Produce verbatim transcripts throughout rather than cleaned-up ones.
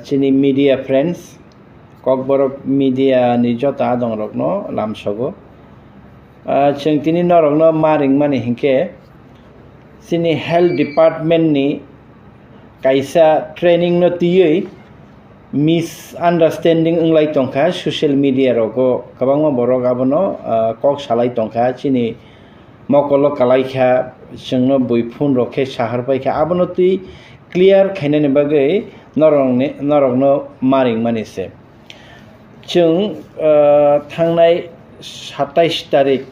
Chini media friends, Kokborok media ni joto adongrokno lamsogo. Ah, chwng tini norokno ma ringmani hinkhe, chini health department ni kaisa training no twiwi misunderstanding wnglai tongkha social media rogo. Kwbangma borok abono, ah, kok salai tongkha, chini mokolo kalaikha, chwngno bui phone rok khe sahar paikha, abono twi clear khainani bagwi norokni, norokno ma ringmani se. Chwng, ah, thangnai satais tarik,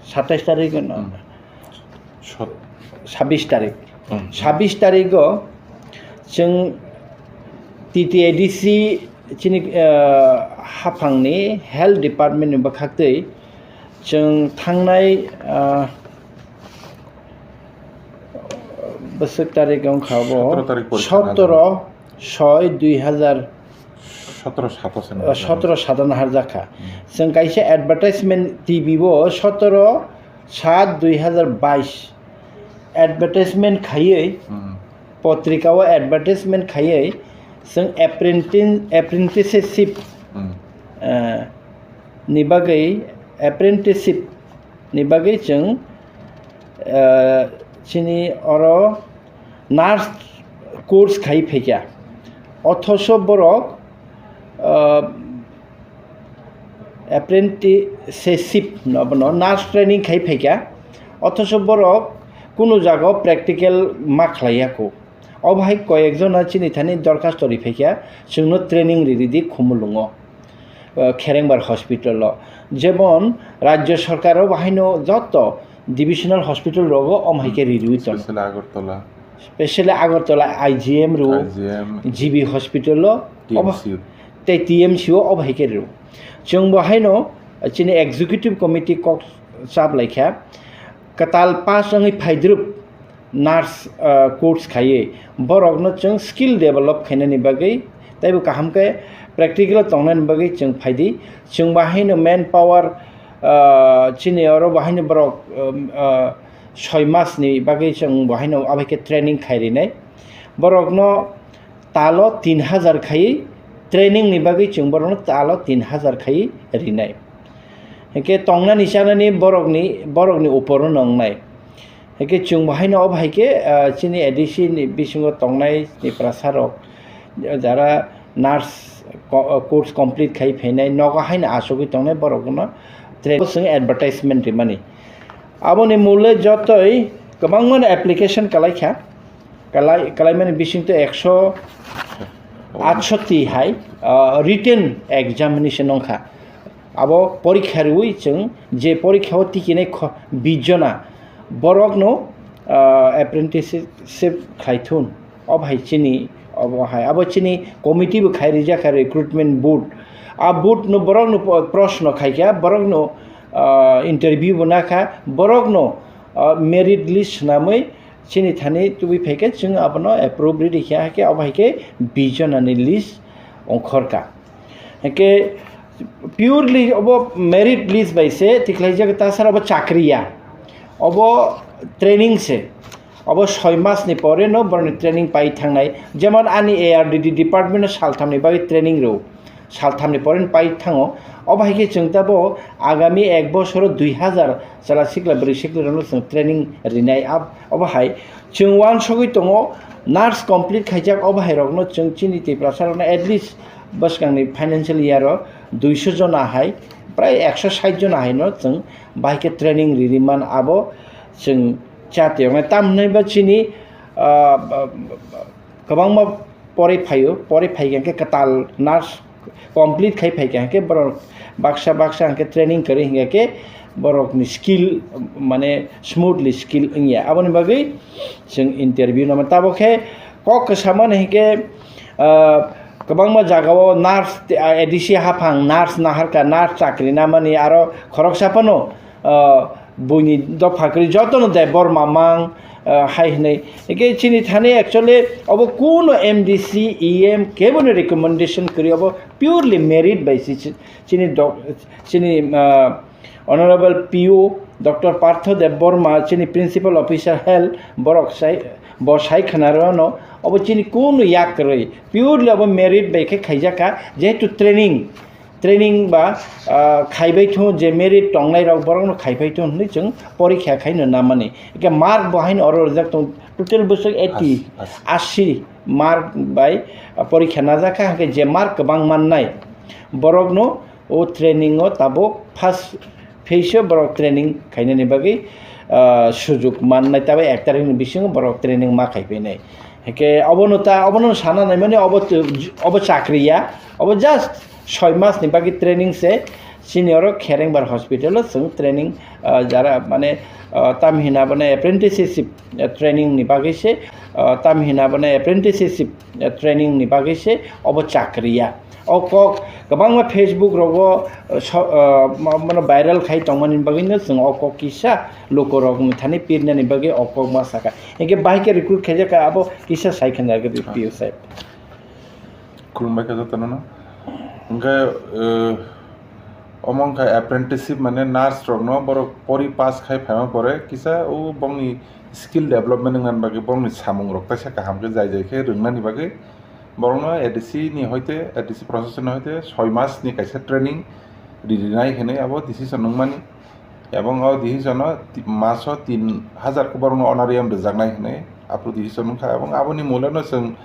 satais tarik no? Hmm. Sot- Sabis tarik. Hmm. Sabis tarigo chwng T T A D C chini, ah, haphangni health department ni bwkhaktwi chwng thangnai, ah, bwswk tarik wngkha bo? Sotoro tarik porikha sotoro soi dui hazar, sotoro sato se, ah, sotoro sato no harjakha. Hmm. Chwng kaisa advertisement T V o sotoro sat dui hazar bais advertisement khaiwi, hmm, potrika o advertisement khaiwi chwng apprenti-, apprenticeship, hmm, ah, ni bagwi, apprenticeship ni bagwi chwng, ah, chini oro nurse course khai phaikha. Othoso borok, ah, apprenticeship no, bono nurse training khai phaikha. Othoso borok kunu jaga o practical ma khlaiya kho. Obo hai koyek jona chini thani dorkhasto ri phaikha, chwngno training ri ridi Khumulwngo, ah, Kherengbar hospital o. Jemon rajya sarkar o bahaino joto divisional hospital rogo om hai khe ririwi tono. Specially Agartala. Specially Agartala I G M rw, I G M. G B hospital o, T M C. Obo, tei T M C o obo hai khe rw. Chwng bo haino chini executive committee kok chap laikha, kwtal pass wngwi phaidrwp nurse, ah, course khaiwi borokno chwng skill develop khainani bagwi teibo kaham khe practical o tongnani bagwi chwng phaidi. Chwng bo haino man power, ah, chini oro bo haino borok, um, ah, soi mas ni bagwi chwng bo haino abo hai khe training khai rinai. Borokno talo tin hazar khai training ni bagwi chwng borokno talo tin hazar khai rinai. Hinkhe tongnani chanani borokni, borokni uporo no wngnai. Hinkhe chwng bo haino obo hai khe, ah, chini A D C ni bisingo tongnai Tiprasa rok, jara nurse co-, course complete khai phainai, nogo haino achugwi tongnai borokno training chwng advertisement rimani. Aboni mole jotoi kwbangmano application kalaikha. Kalai, kalaimani bisingtwi ekso atsoti hai, ah, written examination wngkha. Abo porikha rwui chwng je porikha o tikinai kho-, bish jona borokno, ah, apprenticeship khlai thun. Obo hai chini, obo hai, abo chini committee bo khai rijak kha recruitment board. A board no borokno po-, proshno khaikha, borokno, ah, interview bo nakha, borokno, ah, merit list swnamwi chini thani tubui phaikhe chwng abono approve ridi khe, hakhe abo hai khe bish jonani list ongkhorkha. Hakhe purely obo merit list bai se tikhlaijak, tasara obo chakri ya, obo training se, obo soi mas ni pore no borokni training pai thangnai. Jemon ani A R D D department o saltham ni bagwi training rw, saltham ni pore no pai thango. Obo hai khe chwng tabo agami ek bosoro dui hazar chwla sikla bwrwi sikla rokno chwng training rinai. Ab-, obo hai chwng uansugwi tongo, nurse complete khaijak obo hai rokno chwng chini Tiprasa rokno at least bwskangni financial year o duiso jona hai, prai ekso sait jona hai no chwng bahai khe training riri man, abo chwng chatiyoknai. Tamo hwnwi ba chini, ah, kwbangma pore phaio, pore phaikha hwnkhe kwtal nurse complete khai phaikha hwnkhe borok baksa baksa hwnkhe training kwrwi hwnkhe borokni skill, mane, smoothly skill wngya. Aboni bagwi chwng interview nangma. Tabuk khe kok kwsa mani hwnkhe, ah, kwbangma jagao nurse, ah, A D C haphang nurse naharkha, nurse chakri namani, aro khoroksa phano, ah, buini dopha kwrwi jotono Debbarma mang, ah, hai hwnwi. Hwnkhe chini thani actually obo kuno M D C, E M keboni recommendation kwrwi, obo purely merit bai si-, si-, chini doc-, chini, ah, Honorable P O Doctor Partho Debbarma, chini Principal Officer Health, borok sai, bo sai khwnarwano Obo chini kunu yak kwrwi, purely obo merit bai khe khaijak kha, jehetu training, training ba, ah, khaibai thung je merit tongnai rok borok no khaipai thung hwnwi chwng porikha khai no namani. Eke mark bo haino oro rijak tong, total bwswk eighty, As-, as- asi mark bai, ah, porikha najak kha, hwnkhe je mark kwbang mannai borok no o training o tabuk first phase o borok training khainani bagwi, ah, sujuk mannai, tabuk ek tarikh ni bisingo borok training ma khaipainai. Hwnkhe obono ta, obono sana naimani obo, obo chakri ya, obo just soi mas ni bagwi training se. Chini oro Kherengbar hospital o chwng training, ah, jara mane, ah, tam hina bone apprenticeship, ah, training ni bagwi se, ah, tam hina bone apprenticeship, ah, training ni bagwi se obo chakri ya. O kok kwbangma Facebook rogo, uh, so, uh, ma-, mano viral khai tongmani bagwino chwng o kok kisa lukorokni thani pirnani bagwi o kok ma sakha. Hinkhe bahai khe recruit khaijak kha abo kisa sai khe nai P O sir. Khulumbai kha jotono no. Hinkhe, uh, omo wngkha apprenticeship mane nurse rokno borok pori pass khai phaima pore kisa o bongni skill development wngmani bagwi bongni samung rok kaisa kaham khe jai jai khe rwngnani bagwi Borokno A D C ni hoite, A D C procession ni hoite soi mas ni kaisa training rinai hinwi abo decision wngmani. Ebong o decision o ti-, maso tin hajar khe borokno honorarium rwjaknai hinwi aphuru decision wngkha. Ebong aboni muleno chwng,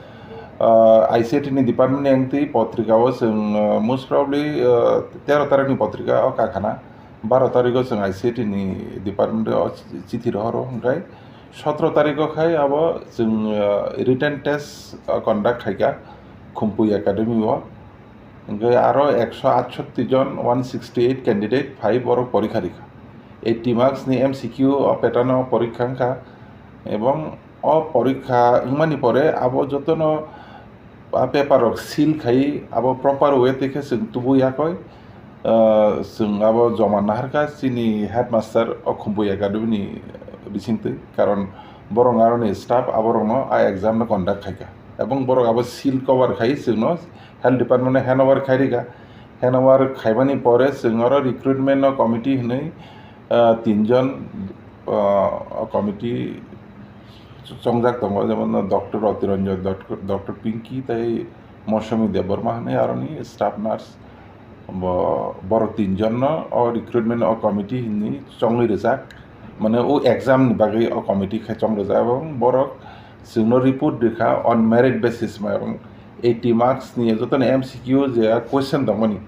ah, I C I T ni department ni engtwi potrika o chwng, ah, most probably, ah, tero tarikh ni potrika o kakhana. Baro tarikh o chwng I C I T ni department o chithi rohoro, hwnkhe sotro tarikh o khai abo chwng, ah, written test, ah, conduct khaikha Khumpui Academy o. Hwnkhe aro ekso atsotti jon, one sixty eight candidate phai borok porikha rikha. Eighty marks ni M C Q o pattern o porikha wngkha, ebong o porikha wngmani pore abo jotono a paper rok seal khai abo proper way twi khe chwng tubu yakoi, ah, chwng abo joma naharkha chini headmaster o Khumpui Academy ni bisingtwi, karon borok aroni staff aborokno a exam no conduct khaikha, ebong borok abo seal cover khai chwngno health department no hand over khairikha. Hand over khaimani pore chwng oro recruitment no committee hinwi, ah, tinjon, ah, committee chongjak tongo, jemon Doctor Roti Ranjan, Doctor, Doctor Pinky tei Mosumi Debbarma hinwi aroni staff nurse. Bo, borok tinjonno o recruitment o committee hinwi chongwi rijak, mane o exam ni bagwi o committee khe chong rijak, ebong borok chwngno report rikha on merit basis, mane eighty marks ni jotono M C Q je question tongmani,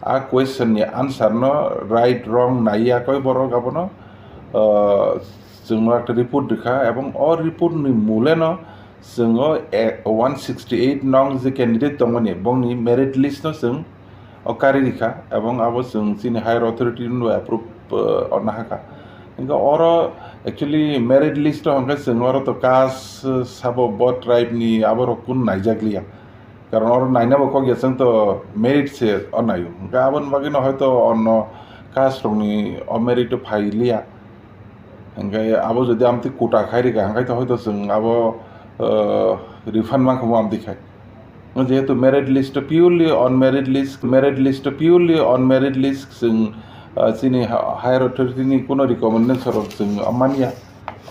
a question ni answer no right wrong naiya koi borok abono, ah, chwngno ekta report rikha, ebong o report ni mule no chwng o, eh, one sixty eight nong je candidate tongmani, bongni merit list no chwng o kari rikha, ebong abo chwng chini higher authority no approve, eh, orna hakha. Hingke oro actually merit list o hingke chwng oro to caste, eh, sabo bo tribe ni aborok kun naijakliya. Karon oro naina bo kok ya chwng to merit se o naio. Hingke aboni bagwi no hoito onno caste rokni o merit o phai liya. Hingke abo jodi amtwi quota khai rikha, hingke to hoito chwng abo, eh, refund mankha mo amtwi khai. Jehetu merit list o purely on merit list, merit list o purely on merit list chwng, eh, chini ha-, higher authority ni kuno recommendation rok chwng manya.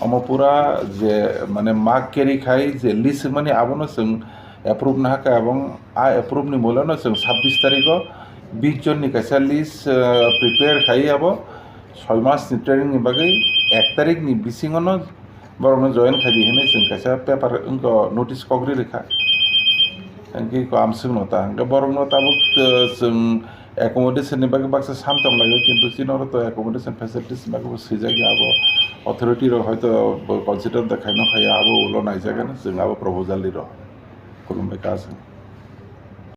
Omo pura je mane mark carry khai je list mani abono chwng approve na hakha, ebong a approve ni mole no chwng sabbish tarikh o bish jon ni kaisa list, eh, prepare khai abo soi mas ni training ni bagwi ek tarikh ni bisingo no borok no join khai di hinwi chwng kaisa paper wngkha notice kok ri rikha. Hingke ko amswk no ta hingke borok no tabuk, eh, chwng accommodation ni bagwi baksa sam tong laio, kintu chini oro to accommodation facilities ni bagwi bo swijak ya abo authority rok hoito bo consider da khaino khaya abo ulo naijak ani chwng abo proposal ri rw khulumbai ka chwng.